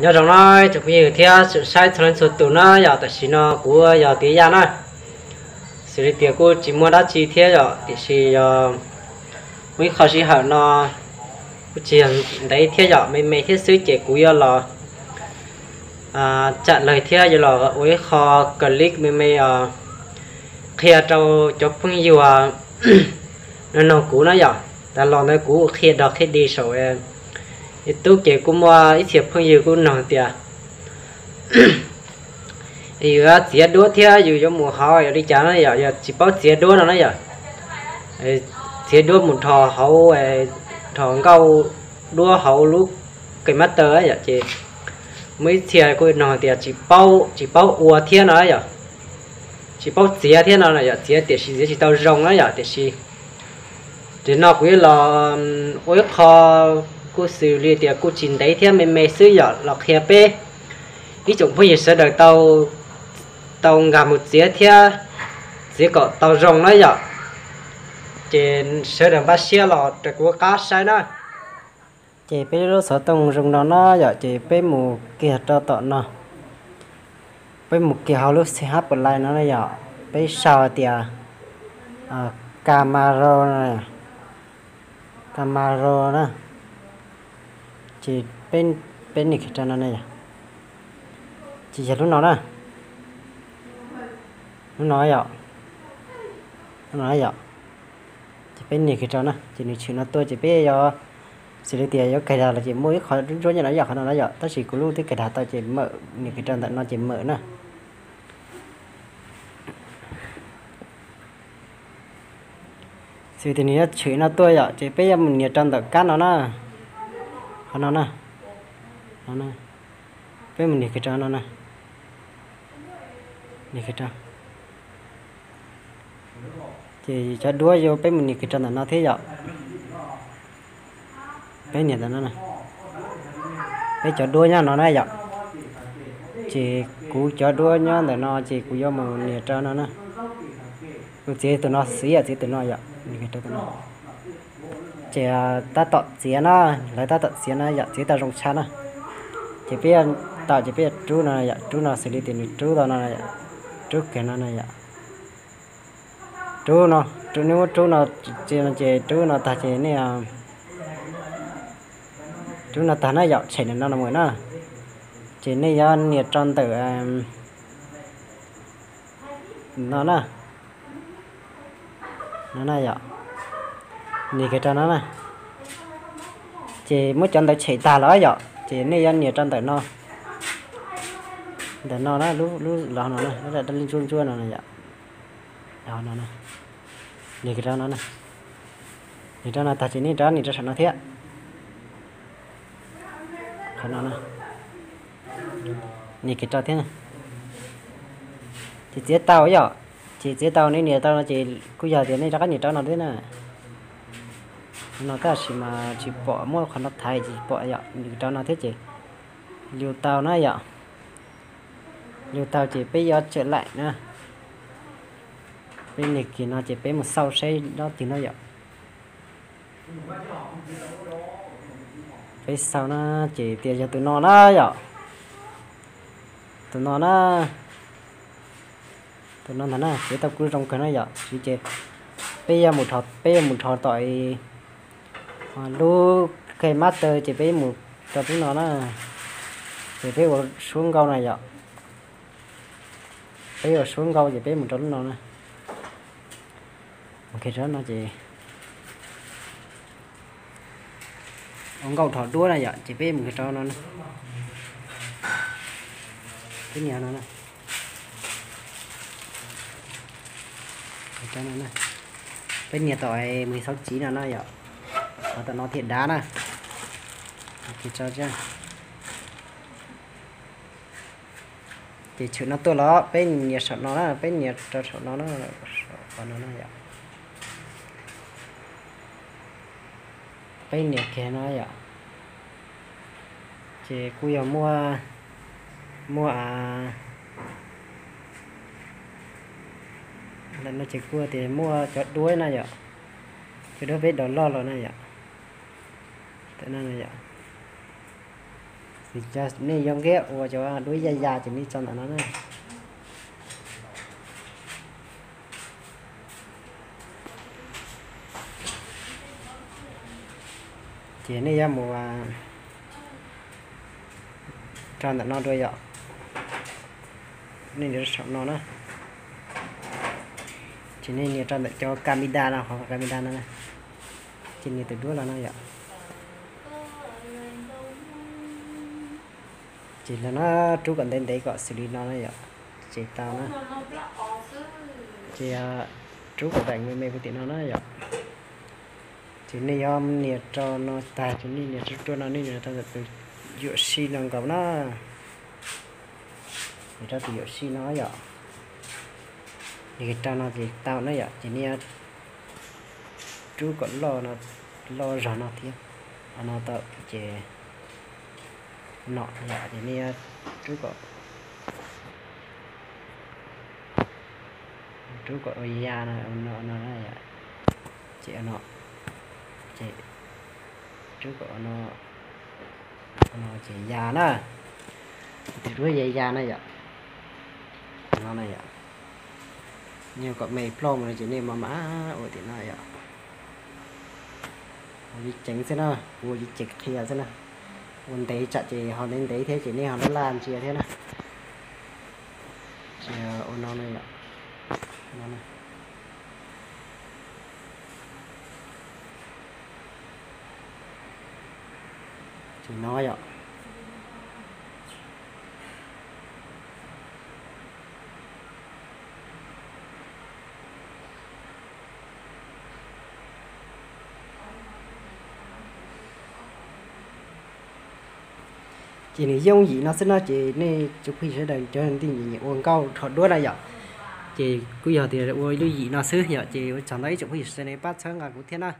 Nyob zoo na tsoom phooj ywg thiab saib txhua leej txhua tus na yom, tam sim no kuv yog Tiav Yaj na. Xws li tias kuj tsis muaj dab tsi thiab yom, tiam sis yog muaj ib qho sij hawm no kuj tsis yog ntev thiab yom, me me thiab xwb ces kuv yuav los tsam lawg thiab yuav los ua ib qho clip me me os, qhia rau cov phooj ywg no noog kuv na yom. Tas los ntawd kuv qhia dog qhia dig saum YouTube ces kuj muaj ib txhia phooj ywg kuj noog tias yus txiav duab thiab yus yuav mus hauv yog li cas na yom, yog tsis paub txiav duab no na yom. Txiav duab mus dhos hauv, dhos nkauj duab hauv lub KineMaster yom, ces muaj ib txhia kuj noog tias tsis paub ua thiab no yom. Tsis paub txiav thiab no yom, txiav tiam sis txiav tsis tau zoo na yom, tiam sis nim no kuv yuav los ua ib qho kuj xws li tias kuj tsis ntev thiab me me xwb yom, los qhia peb ib tsoom phooj ywg sawv daws tau nkag mus txiav thiab txiav kom tau zoo na yom. Ces sawv daws npaj siab los rau kuv qab saib na. Ces peb lub xov tooj zoo no na yom, ces peb mus kiag rau tom no, peb mus kiag hauv lub C H Play no na yom, peb sau tias Camaro, Camaro na. Ces peb nias kiag rau no na yom, ces yog lub no na, lub no yom, lub no yom. Ces peb nias kiag rau na, ces nws tshwm no tuaj ces peb yuav, xws li tias yuav kais dag los ces muaj ib qho ntsuab ntsuab nyob no yom, qhov no na yom, tab sis kuv lub twb kais dag tau ces mawm, nias kiag rau ntawm no ces mawm na. Xws tias nws yuav tshwm no tuaj yom, ces peb yuav mus nias rau ntawm kab no na, qhov no na, peb mus nias kiag rau no na, nias kiag rau. Ces cov duab yuav peb mus nias kiag rau ntawm no thiab yom. Peb nias ntawm no, peb cov duab nyob no na yom. Ces kuv cov duab nyob ntawm no ces kuv yuav mus nias rau no na. Kuv txiav tus no xwb yom, txiav tus no yom, nias kiag rau tus no. Ces tab tom txiav na, lawv tab tom txiav na yom, txiav tau zoo tshaj na. Ces peb yuav tau ces peb yuav rub no yom, rub no xws li tias nws rub tau no, rub kiag no na yom. Rub no, rub, neb muab rub no, ces rub no tag ces nej, rub no tag na yom, tshem ntawm no no mus na. Ces nej yuav nias rau ntawm no na, no na yom, nias kiag rau no na. Ces muab cov ntawd tshem tag los yom, ces nej yuav nias rau ntawm no, ntawm no na, lub, lub los no na, lub ntsuab ntsuab no na yom. Los no na, nias kiag rau no na, nias rau no tag ces nej rov nias rau saum no thiab. Qhov no na, nias kiag rau thiab. Ces txiav tau yom, ces txiav tau nej nias tau no ces kuj yog tias nej rov qab nias rau no thiab na. No tab sis mas tsis pom, muab qhov no thaiv tsis pom yom, nias rau no thiab ces lug tau na yom. Lug tau ces peb yuav tsawm laim na. Peb nias kiag no ces peb mus xauj saib dab twg no yom. Peb xauj na, ces tias yog tus no na yom. Tus no na, tus no ntag na, txiav tau kuj zoo kawg na yom. Ces peb yuav mus, peb yuav mus rho tom lub KineMaster ces peb mus rau lub no na. Ces peb ua suab nkauj na yom. Peb ua suab nkauj ces peb mus rau lub no na. Mus kiag rau no ces ua nkauj rho duab na yom, ces peb mus kiag rau no na. Peb nias no na. Peb nias tom mười sáu chín no na yom. Qhov tom no thiaj dav na. Kiag rau ces tshwm no tuaj los peb nias saum no na, peb nias rau saum no na, saum qhov no na yom. Peb nias kiag no yom. Ces kuj yog muaj, muaj, ntawm no ces kuj tias muaj cov duab na yom. Cov duab peb download los na yom. Tam no na yom. Nej yuav nqeb ua cov duab yaj ya ces nej tso ntawm no na. Ces nej yuav mus rau ntawm no dua yom. Nej nias rau saum no na. Ces nej nias rau ntawm cov camera no, qhov camera no na. Ces nias tus duab los no yom. Ces los no rub kom ntev ntev kom xws li no na yom. Ces tau na. Ces rub kom daim me me puag tim no na yom. Ces nej yuav nias rau no tag ces nej nias rau ruaj no, nej nias rau tus yuam sij no nkaus na. Nias rau tus yuam sij no yom. Nias rau no ces tau na yom. Ces nej yuav rub kom loj no, loj zog no thiab. No tau ces no yom, ces nej yuav rub kom, rub kom ua ya no, no, no na yom. Ces no, ces rub kom no, no ces ya na. Tus duab ya ya na yom. No na yom. Yog kom me ploj mus no ces nej mam mam ua tim no yom. Ua ceev ceev xwb na, kuv ua ceev ceev qhia xwb na. Ua ntev tsam ces ho ntev ntev thiab ces nej ho laj laj ntsia thiab na. Ces ua no na yom. Ces no yom. Ces nws yooj yim no xwb no ces nej tsoom phooj ywg sawv daws cov nti nyiam ua nkauj rho duab na yom. Ces kuj yog tias ua lub yim no xwb yom, ces ua tsaug ntau ib tsoom phooj ywg sawv daws nej pab txhawb nqa kuv thiab na.